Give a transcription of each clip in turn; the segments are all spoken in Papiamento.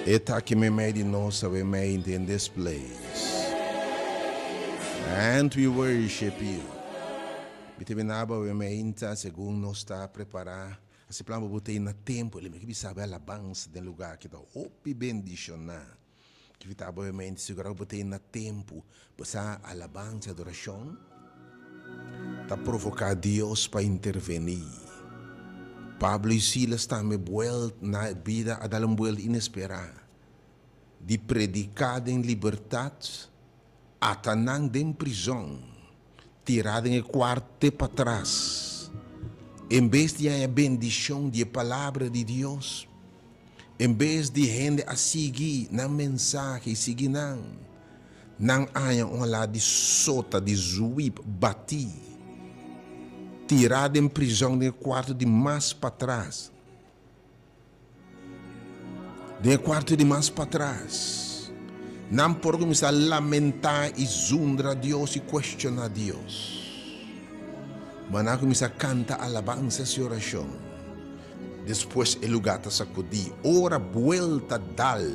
E ta aki meimei di nos awe mente in this place. And we worship you. Mi ta bini abo awe meinta segun nos ta prepara. Hasi plan pa bo ta na tempo. Mi ke bisa bo e alabansa den lugar aki ta hopi bendiciona. Ki ta abo awe meinta sigura ku bo ta na tempo. Bo sa alabansa y adoracion ta provoca Dios pa interveni. Pablo y Silas tambe buelt na bida a dal un buelt inespera di predica den libertad ata nan den prizon, tira den e cuart te patras. En bes di haña bendicion di e palabra di Dios, en bes di hende a sigui nan mensahe y sigui nan, Nan haña un alá di sota, di zwip, batí, tirá den prizòn den e kuarto di mas patras. Den e kuarto di mas patras. Nan por kuminsá lamentá i zundra Dios i kuestioná Dios. Ma nan a kuminsá kanta alabansas i orashon. Despues e lugá ta sakudí. Ora buelta dal,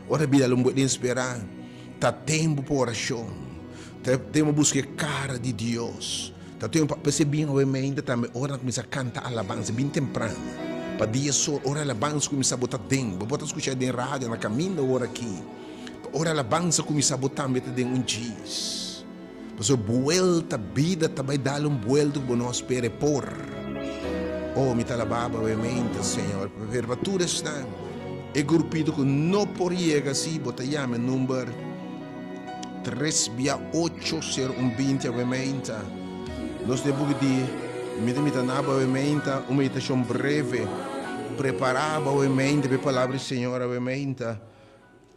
ora bida lo den spera, ta tempu pa orashon, ta tempu pa buska e kara di Dios, ta tempu pa p'esei bin awe meinta tambe ora nan kuminsá kanta alabansa bin tempran, pa dia sol, ora alabansa kuminsá bo ta den, bo por ta skucha den radio na kaminda ora aki, pa ora alabansa kuminsá bo tambe ta den un djis. Pasobra buelta, bida ta bai dal un buelta ku bo no a spera e por. Oh, mi ta alabá bo awemente, Señor, pero pa tur esnan, e grupito ku no por yega, si bo ta yama e number tres bia ocho sero un binti awemente. Nos den buki di Mi ta mita na bo awemente un meditashon breve. Prepará bo awemente pa e palabra di Señor awemente.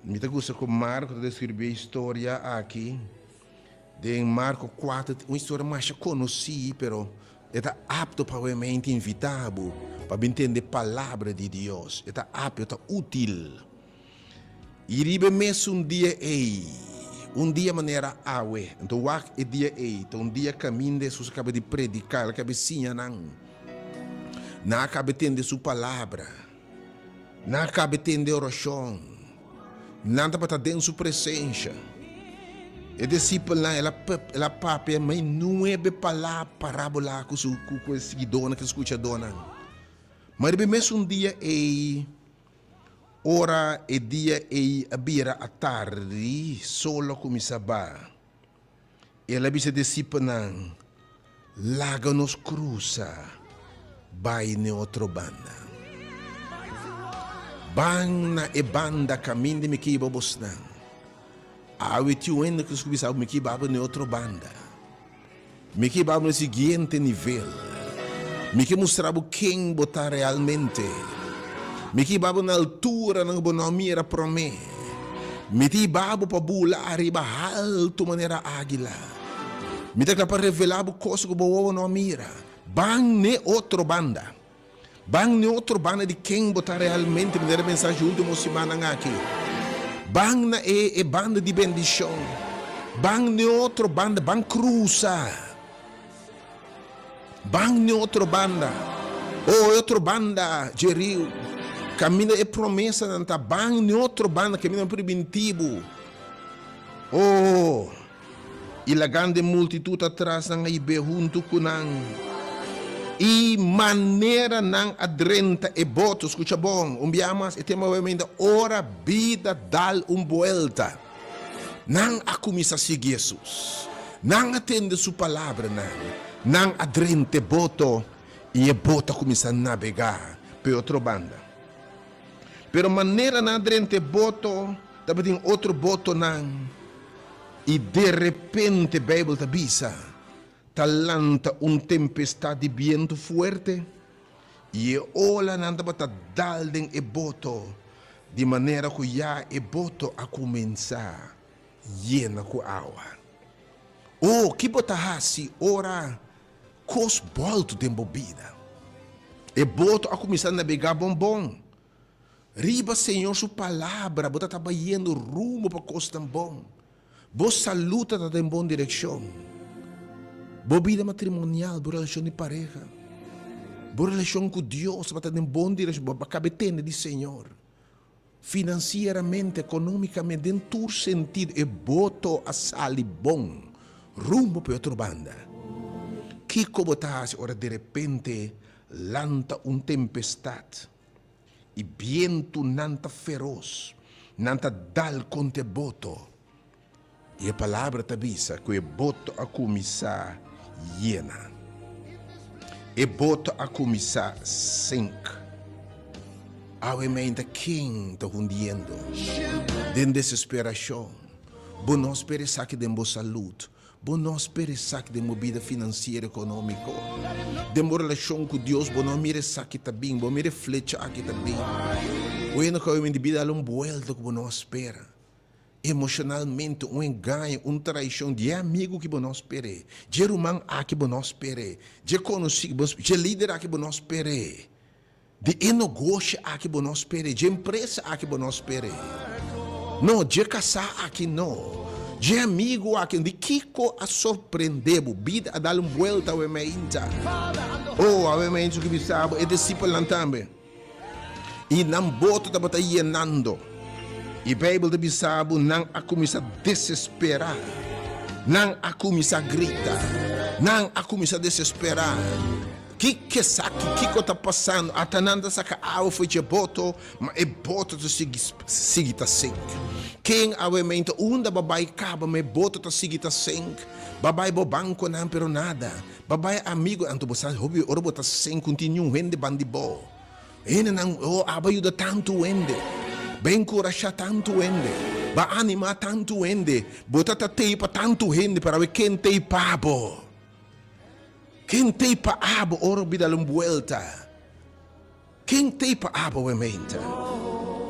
Mi ta gusta ku Marko ta deskribí e historia aki den Marko kuater, un historia masha konosí, pero e ta apto pa obviamente invitá bo pa bin tende palabra di Dios. E ta apto, e ta útil. I riba e mesun dia ei, un dia manera awe, anto wak e dia ei ta un dia kaminda Hesus a kaba di prediká, el a kaba di siña nan, nan a kaba di tende su palabra. Nan a kabe tende orashon. Nan tabata den su presensha. E disipelnan, el a el a papia mei nuebe palabra parábola ku su ku ku e siguidónan, ku e skuchadónan. Ma riba e mesun dia ei, ora e dia ei a bira atardi, sol a kuminsá ba. El a bisa e disipelnan, Laga nos krusa bai n'e otro banda. Ban na e banda kaminda mi ke hiba bosnan. Awe tin un hende ku bisa bo, Mi ke hiba bo n'e otro banda. Mi ke hiba bo n'e siguiente nivel. Mi ke mustra bo ken bo ta realmente. Mi ke hiba bo na alturanan ku bo no a mira promé. Mi ta hiba bo pa bula ariba haltu manera águila. Mi ta kla pa revelá bo kos ku bo wowo no a mira. Ban n'e otro banda. Ban n'e otro banda di ken bo ta realmente, manera mensahe último simannan aki. Ban na e e banda di bendishon. Ban n'e otro banda, ban krusa. Ban n'e otro banda. Oh, e otro banda dje riu. Kaminda e promesanan ta. Ban n'e otro banda, kaminda nan pribintí bo. Oh, i lagando e multitut atras, nan a hib'é huntu ku nan. I manera nan a drenta e boto, skucha bon, un bia mas, e tema obviamente, ora bida dal un buelta. Nan a kuminsá sigui Hesus. Nan a tende su palabranan. Nan a drenta e boto i e boto a kuminsá nabegá pa e otro banda. Pero manera nan a drenta e boto, tabatin otro botonan i derepente Beibel ta bisa, ta lanta un tempestat di bientu fuerte i e olanan tabata dal den e boto di manera ku ya e boto a kuminsá yena ku awa. O, ki bo ta hasi ora kos bòltu den bo bida? E boto a kuminsá nabegá bon bon. Riba Señor su palabra bo ta ta bayendo rumbo pa kosnan bon. Bo salú ta ta den bon direkshon. Bo bida matrimonial, bo relashon di pareha, bo relashon ku Dios tabata den bon direkshon, bo a kabe tende di Señor. Finansieramente, ekonómikamente, den tur sentido e boto a sali bon rumbo pa e otro banda. Kiko bo ta hasi ora derepente lanta un tempestat i bientunan ta feros, nan ta dal kontra e boto? I e palabra ta bisa ku e boto a kuminsá yena. E boto a kuminsá sink. Awe meinta ken ta hundiendo den desesperashon? Bo no spera esaki den bo salud. Bo no spera esaki den bo bida finansiero ekonómiko. Den bo relashon ku Dios bo no mira esaki ta bin, bo mira e flecha aki ta bin. Bueno ku awe meinta bida dal un buelta ku bo no a spera. Emoshonalmente, un engaño, un traishon di e amigu ki bo no sper'é, dje ruman aki bo no sper'é, dje konosí ki bo no sper'é, dje lider aki bo no sper'é, di e nogoshi aki bo no sper'é, dje empresa aki bo no sper'é. No, dje kasá aki no, dje amigu aki no. Di kiko a sorprendé bo? Bida a dal un buelta awe meinta. Oh, awe meinta su ki bisa bo, e disipelnan tambe. I nan boto tabata yenando. I Beibel ta bisa bo nan a kuminsá desesperá. Nan a kuminsá grita. Nan a kuminsá desesperá. Kiko esaki? Kiko ta pasando? Ata nan ta saka awa for dje boto, ma e boto ta sigui sigui ta sink. Ken awe meinta unda bo bai kaba, ma e boto ta sigui ta sink. Bo bai bo bankonan, pero nada. Ba bai amigo anto bo sa hopi ora bo ta sen ku tin niun hende ban di bo. Hendenan oh aba yuda tantu hende, ba enkurashá tantu hende, ba animá tantu hende, bo ta ta tei pa tantu hende pero awe ken tei pa bo? Ken tei pa abo ora bo bida dal un buelta? Ken tei pa abo awe meinta?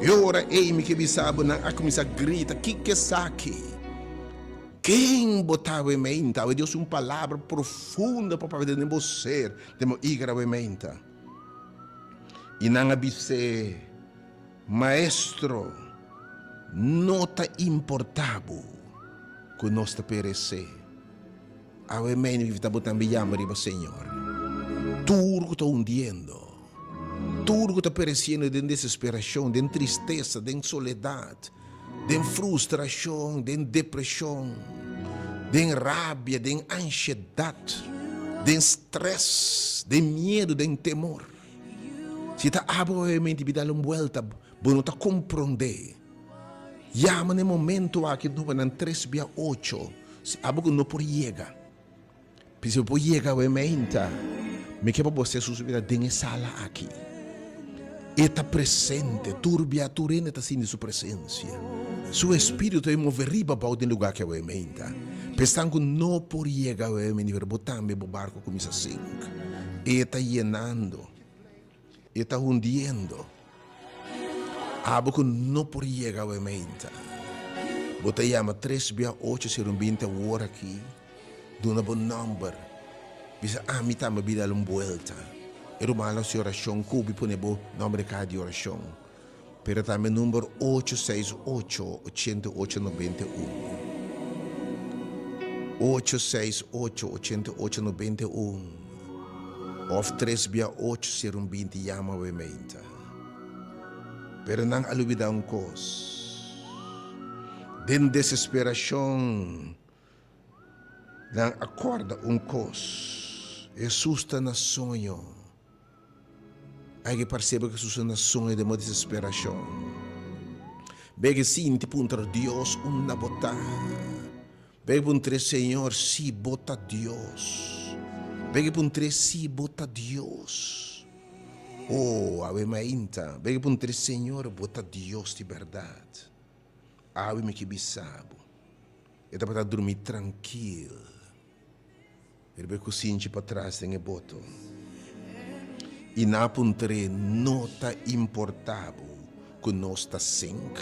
E ora ei mi ke bisa bo nan a kuminsá grita, Kiko esaki? Ken bo ta awe meinta? Awe Dios un palabra profundo pa papia den bo ser, den bo igra awe meinta. I nan a bis'é, Maestro, no ta importá bo ku nos ta peresé? Awe mei mi ta bo tambe yama riba Señor. Tur ku ta hundiendo, tur ku ta peresiendo den desesperashon, den tristesa, den soledat, den frustrashon, den depreshon, den rabia, den anshedat, den strès, den miedu, den temor. Si ta abo awe mei di dal un buelta, bo no ta komprondé. Yama na e momento aki numeronan tres bia ocho. Si abo ku no por yega, pero si bo por yega awe meinta, mi ke pa bo hasi Hesus bira den e sala aki. E ta presente, tur bia tur hende ta sinti su presensia. Su espiritu ta move riba abou den lugar aki awe meinta. Pa esnan ku no por yega awe meinta, pero bo tambe bo barko kuminsa sink. E ta yenando. E ta hundiendo. Abo ku no por yega awe meinta. Bo ta yama tres bia ocho sero un binti awor aki. Duna bo nòmber. Bisa ami tambe bira dal un buelta. E ruman lo hasi orashon ku bi pone bo nòmber den kaha di orashon. Pero tambe number ocho seis ocho 88 91. Ocho seis ocho 88 91. Of tres bia ocho sero un binti yama awe meinta. Pero nan a lubida un kos. Den desesperashon nan a kòrda un kos. Hesus ta na soño. Hay ke parse bo ke Hesus ta na soño den bo desesperashon. Bege sinti puntra Dios unda bo ta. Bege puntr'é, Señor, si bo ta Dios. Bege puntr'é, si bo ta Dios. Oh, awe mainta. Bege puntr'é, Señor, bo ta Dios di bèrdat. Awe mi ke bisa bo. E tabata drumi trankil. Riba e kusinchi patras den e boto. I nan a puntr'é, No ta importá bo ku nos ta sink?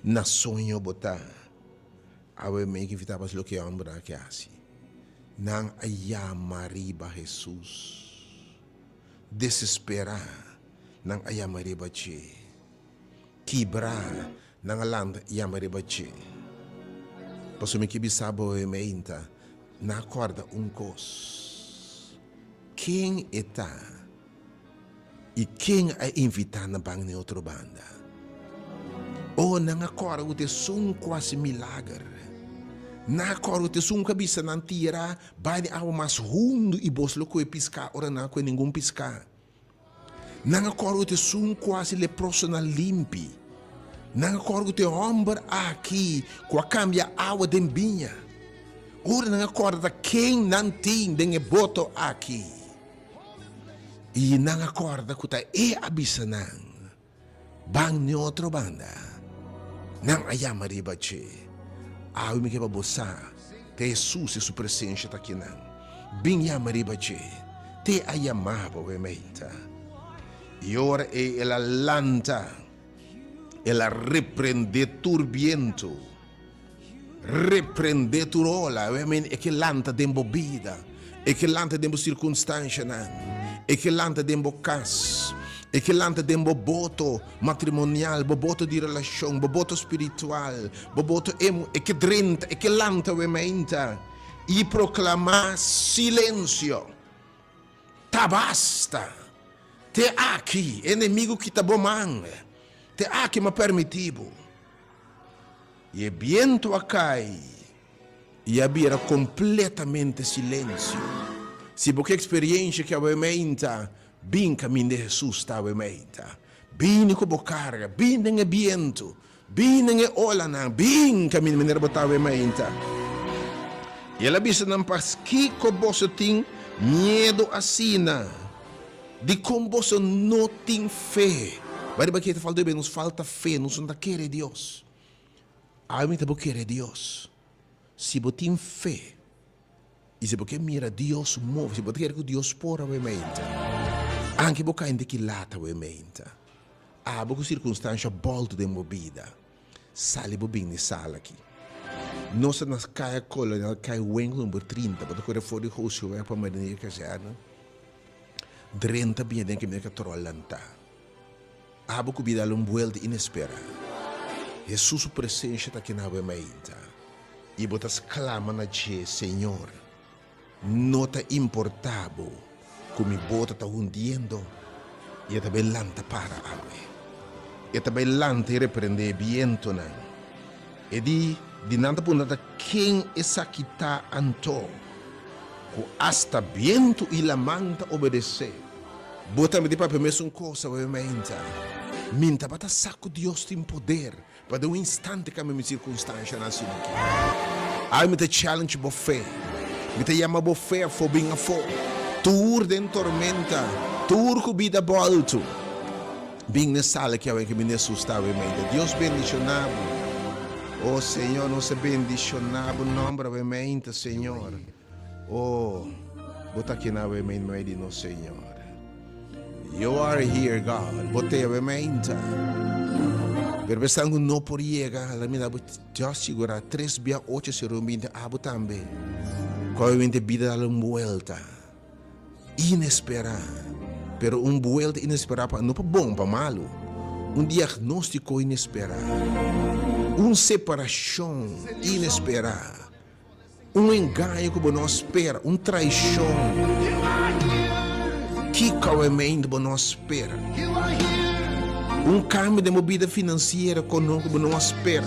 Na soño bo ta? Awe mi ke invitá bas loke e hòmbernan aki a hasi. Nan a yama riba Hesus. Desesperá, nan a yama riba dje. Kibrá, nan a lanta yama riba dje. Pasobra mi ke bisa bo awe meinta, na kòrda un kos, Ken e ta i ken a invitá na ban n'e otro banda? Oh, nan a kòrda ku ta esun ku hasi milager. Nan a kòrda ku ta esun ku a bisa nan tira bai den awa mas hundu i bos lo kohe piská ora nan a kohe ningun piská. Nan a kòrda ku ta esun ku hasi leprosonan limpi. Nan a kòrda ku ta e hòmber aki ku a kambia awa den biña. Ora nan a kòrda ta ken nan tin den e boto aki. I nan a kòrda ku ta e a bisa nan, Ban n'e otro banda. Nan a yama riba dje. Awe mi ke pa bo sa, ta Hesus i su presensia ta akinan. Bin yama riba dje. T'e a yama bo awe meinta. I ora ei el a lanta, el a reprendé tur bientu. Reprendé tur ola. Awe men e ke lanta den bo bida, e ke lanta den bo sirkunstanshanan, e ke lanta den bo kas, e ke lanta den bo boto matrimonial, bo boto di relashon, bo boto spiritual, bo boto emo, e ke drenta, e ke lanta awe meinta i proklamá silensio. Ta basta! Te aki, enemigu kita bo man. Te aki m'a permití bo. I e bientu a kai i a bira kompletamente silensio. Si bo ke eksperiensha ki awe meinta, bin kaminda Hesus ta awe meinta. Bini ku bo karga, bin den e bientu, bin den e olanan, bin kaminda manera bo ta awe meinta. I el a bisa nan, Paskiko boso tin miedu asina? Dikon boso no tin fe? Bai riba ke ta falta hopi, nos falta fe, nos no ta kere Dios. Awe mi ta bo kere Dios. Si bo tin fe i si bo ke mira Dios move, si bo ta kere ku Dios por awe meinta, anke bo kai den ki lata awe meinta, abo ku sirkunstansha bòltu den bo bida, Sali bo bin di sala aki. Nos ta na Kaya Kolonel Kai Weng number 30. Bo ta kore for di Hosioweg pa Marinier Kazerne. Drenta biña den kaminda katròl lantá. Abo ku bida dal un buelta inesperá. Hesus su presensha ta aki na awe mainta. I bo ta sklama na dje, Señor, No ta importá bo ku mi bota ta hundiendo, i e ta bai lanta para awe. E ta bai lanta i reprendé e bientonan. E di di nan ta puntra ta ken esaki ta anto, ku asta bientu i laman ta obedesé. Bo tambe di papia mesun kos awe mainta. Mi tabata sa ku Dios tin poder Pa den un instante kambia mi sirkunstanshanan asina aki. Ai mi ta challenge bo fe. Mi ta yama bo fe afó bin afó. Tur den tormenta, tur ku bida bòltu. Bin na e sala aki awe ke mi Hesus ta awe meinta. Dios bendishoná bo. Oh Señor, nos a bendishoná bo nòmber awe meinta, Señor. Oh, bo ta aki na awe meinta mei di nos, Señor. You are here, God. Bo te awe meinta. Pero bestan ku no por yega, la mi da bo just sigura tres bia ocho sero un binte abo tambe. Ku awe mente bida dal un buelta. Inesperá. Pero un buelta inesperá pa no pa bon, pa malu. Un diagnóstiko inesperá. Un separashon inesperá. Un engaño ku bo no a spera, un traishon. Kiko awemente bo no a spera? Un kambio den bo bida finansiero ku bo no a spera.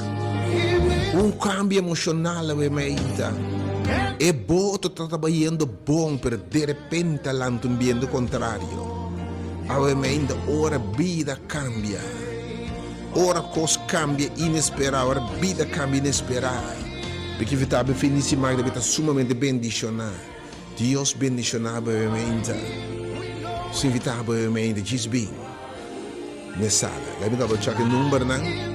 Un kambio emoshonal awemente. E boto ta bayendo bon, pero derepente a lanta un biento kontrario. Awemente ora bida kambia. Ora kos kambia inesperá, ora bida kambia inesperá, mi ke invitá bo fin di siman ta sumamente bendishoná. Dios bendishoná bo obviamente. Nos invitá bo obviamente djis bin n'e sala. Laat mi double check e numbernan.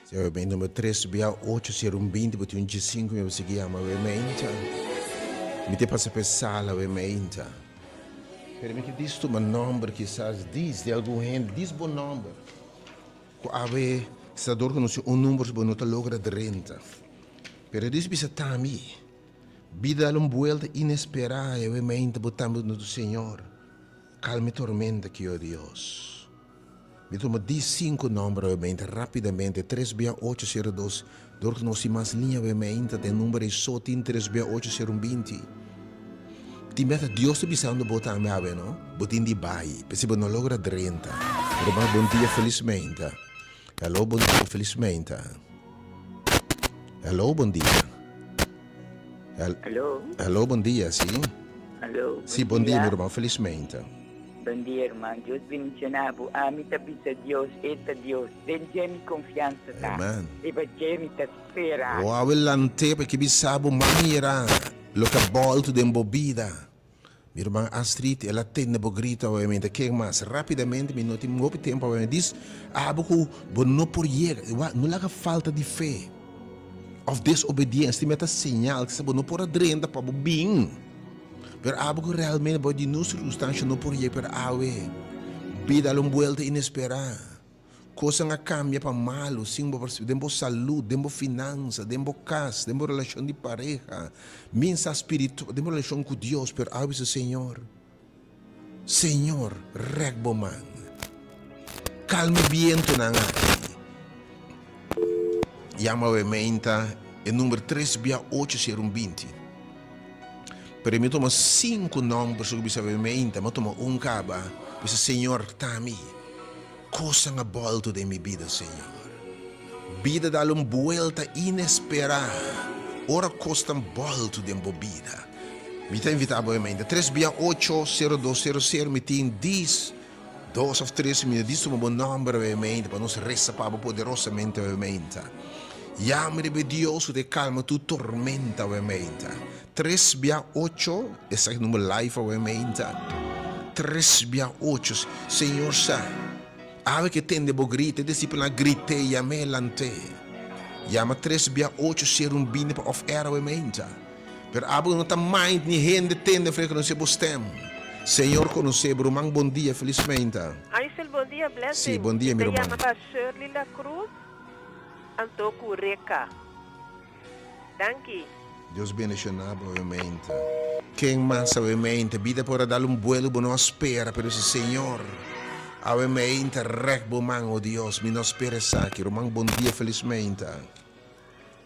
Si awe meinta numero 3 bia 8 si era un 20 bo tin un 15 mi bo sigui yama awe meinta. Mi te pasa pe sala awe meinta. Pero mi ke dis tuma nomber kisas dis di algun hende dis bo nomber. Ku awe sa dor ku nos tin un number bo no ta logra drenta. Pero dis bisa tami bida dal un buelta inespera awe meinta bo tambe no tu Señor kalma e tormenta ki o Dios. Mi tuma di sinku nomber awe-meinta rapidamente, tres bia ocho sero dos, dor ku nos tin mas liña awe-meinta den number ei so tin tres bia ocho sero un binti. Tin bes Dios ta bisando bo tambe awe no, bo tin di bai, p'esei bo no logra drenta. Ruman bon dia felis meinta. Hello bon dia felis meinta. Hello bon dia. Hello. Hello bon dia si. Hello. Si bon dia mi ruman felis meinta. Bon dia ruman Dios bendiciona bo ami ta bisa Dios e ta Dios den dje mi confiansa ta Amen. Riba dje mi ta spera. O awe lante pa ke bisa bo manera lo ke a bolto den bo bida. Mi ruman Astrid el a tende bo grito awe mi ta ken mas rapidamente mi no tin hopi tempo awe mi dis abo ku bo no por yega wak no laga falta di fe of desobediencia tin meta señal kisa bo no por a drenta pa bo bin pero abo ku realmente bo di nos circunstancia no por yega pero awe bida a un buelta inespera. Kosnan a kambia pa malu sin bo persibi, den bo salud, den bo finansa, den bo kas, den bo relashon di pareha, minsa spiritual, den bo relashon ku Dios, pero awe bisa, Señor, Señor, rèk bo man, kalma e bientunan aki. Yama awe meinta e number tres bia ocho sero un binti. Pero mi tuma sinku nòmber so ku bisa awe meinta, mi a tuma un kaba, bisa, Señor, ta mi. Kosnan a bòltu den mi bida, Señor. Bida dal un buelta inesperá ora kosnan bòltu den bo bida. Mi ta invitá bo mente. Tres bia ocho, sero dos, sero sero. Mi tin dis, dos òf tres minuut. Dis tuma bo nòmber awe mente pa nos resa pa bo poderosamente awe mente. Yama riba e Dios ku ta e kalma tur tormenta awe mente. Tres bia ocho, esaki number live awe meinta. Tres bia ocho, Señor sa. Awe ke tende bo grita, e disipelnan a grit'é, yam'é, lant'é. Yama tres bia ocho ser un bini pa off air awe meinta. Pero abo no ta mind ni hende tende afre konosé bo stem. Señor konosé bo, ruman bon dia, felis meinta. Aysel bon dia Sí, blessing. bon dia Mi mi ta ruman. yama pa Shirley La Cruz anto ku Reka. Danki. Dios bendiciona bo obviamente. Ken mas obviamente bida por a dal un buelo bo no a spera pero si Señor obviamente rek bo man oh Dios mi no spera esaki ruman bon dia felizmente.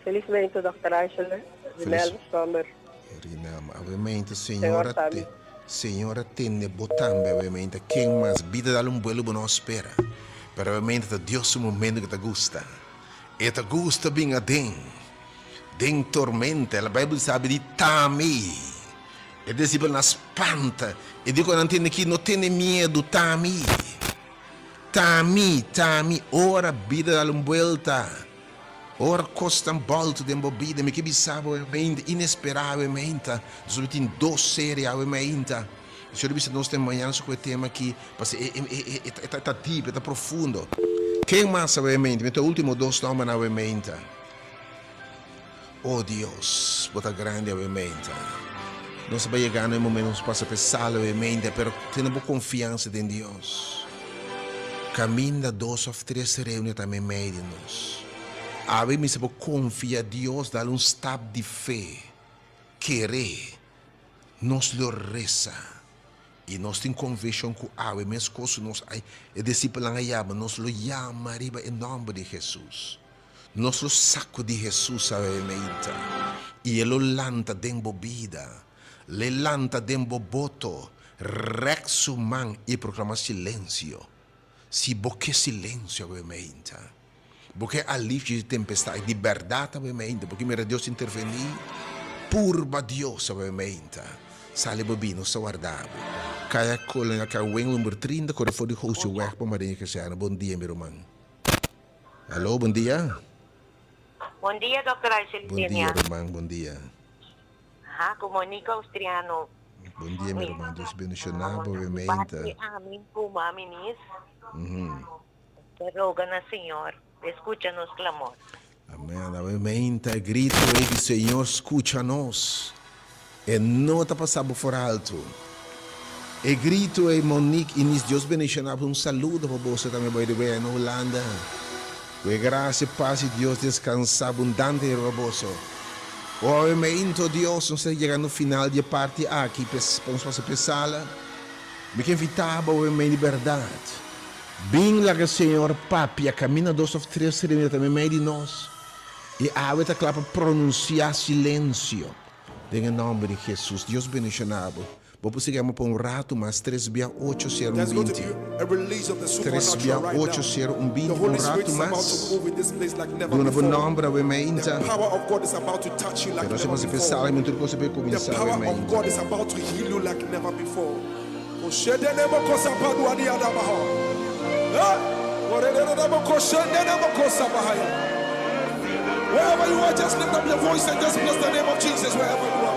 Felizmente Dòkter Angela Feliz Rinelma Sommer. Rinelma obviamente Señor Señor a ta te mi. Señor a tende bo tambe obviamente ken mas bida dal un buelo bo no a spera pero obviamente ta Dios su momento ke ta gusta. E ta gusta bin aden den tormenta. La Bijbel sabi di tami. E disipelnan a spanta. E di ku nan tende ki, No tene miedu, tami. Tami, tami. Ora bida dal un buelta, ora kosnan bòltu den bo bida, mi ke bisa bo awe mainta, inesperá awe mainta. Nos lo tin dos serie awe mainta. E Señor a bisa nos den mañana su ku e tema aki, pasobra e e e e ta deep, e ta profundo. Ken mas awe mainta? Mi ta ultimo dos nòmbernan awe mainta. Oh Dios, bo ta grandi awe mainta. Nos a bai yega na e momento nos pasa pa e sala awe mainta, pero tene bo konfiansa den Dios. Kaminda dos òf tres reuni ta meimei di nos. Awe mester bo konfia Dios, dal un stap di fe, kere. Nos lo resa i nos tin konvishon ku awe meskos ku nos a e disipelnan a yama, nos lo yama riba e nòmber di Hesus. Nos lo sakudí Hesus awe meinta i e lo lanta den bo bida, lo e lanta den bo boto, rèk su man i proklamá silensio. Si bo ke silensio awe meinta, Bo ke alivio di tempestad di bèrdat awe meinta? Bo ke mira Dios intervení? Purba Dios awe meinta. Sali bo bini, nos ta warda bo. Kaya Kolonel Kawen number 30, kore for di Hosiweg pa Marinha Kazerne. Bon dia mi ruman. Hallo, bon dia. Bon dia, Dòkter Aysel Bon dia ruman, bon dia. Ha, ku Monica Austriano. Bon dia mi ruman, Dios bendishoná bo awe meinta. Ami ku mami Nis. Ta roga na Señor. Escucha nos clamor. Amèn. Awe meinta e gritu ei di Señor skucha nos. E no ta pasa bo for altu. E gritu ei Monique y Nis Dios bendiciona bo un saludo pa boso tambe by the way na Hulanda. Cu e gracia y paz di Dios descansa abundante riba boso. O awe meinto Dios nos ta yegando final di e parti aki pa nos pasa p'e sala. Mi ke invita bo awe mei di berdad. Bin laga Señor papia caminda dos of tres reuni ta meimei di nos y awe ta cla pa pronuncia silencio den e nomber di Jesus. Dios bendiciona bo. Bo por sigui amo pa un rato mas tres bia ocho sero un There's going to binti. be a release of the Tres bia supernatural right ocho now. sero un The binti pa un Holy Spirit rato is about mas. to move in this place like never Duna bo before. nomber awe The meinta. power of God is about to touch you like Pero si never bo before. pensaba mi tur cosa pe The cuminsa awe power of meinta. God is about to heal you like never before. Wherever you are, just lift up your voice and just bless the name of Jesus wherever you are.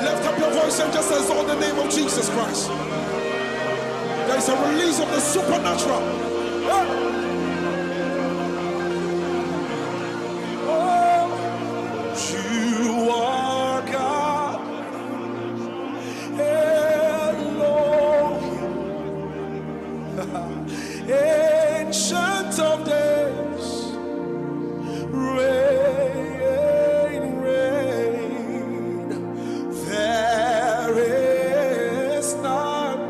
Lift up your voice and just exalt the name of Jesus Christ. There is a release of the supernatural. Oh, you are God. Elohim. Ancient of days. Reign, reign. There is none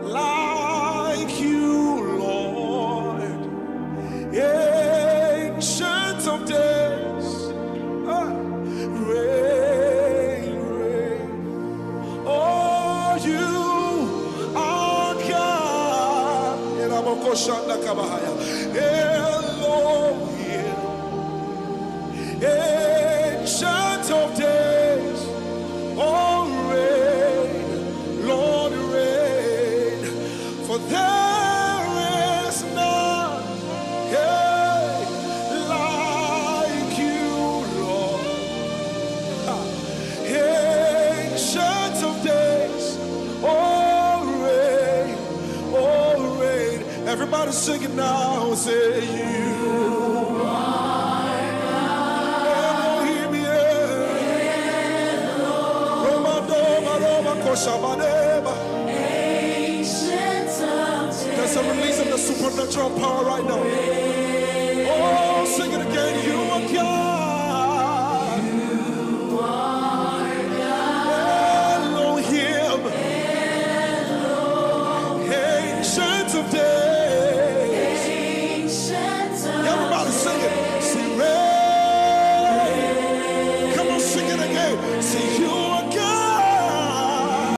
like you, Lord. Ancient of days. Reign, reign. Oh, you are God. Elohim. Ancient of days. Oh, reign, Lord, reign. For there is none, hey, like you, Lord. Ancient of days, oh reign, oh reign. Everybody sing it now, say you are Elohim, yeah. Roma, Doma, Roma, Koshabaneba. There's a release of the supernatural power right now. Oh, sing it again. You are God. Elohim. Ancient of days.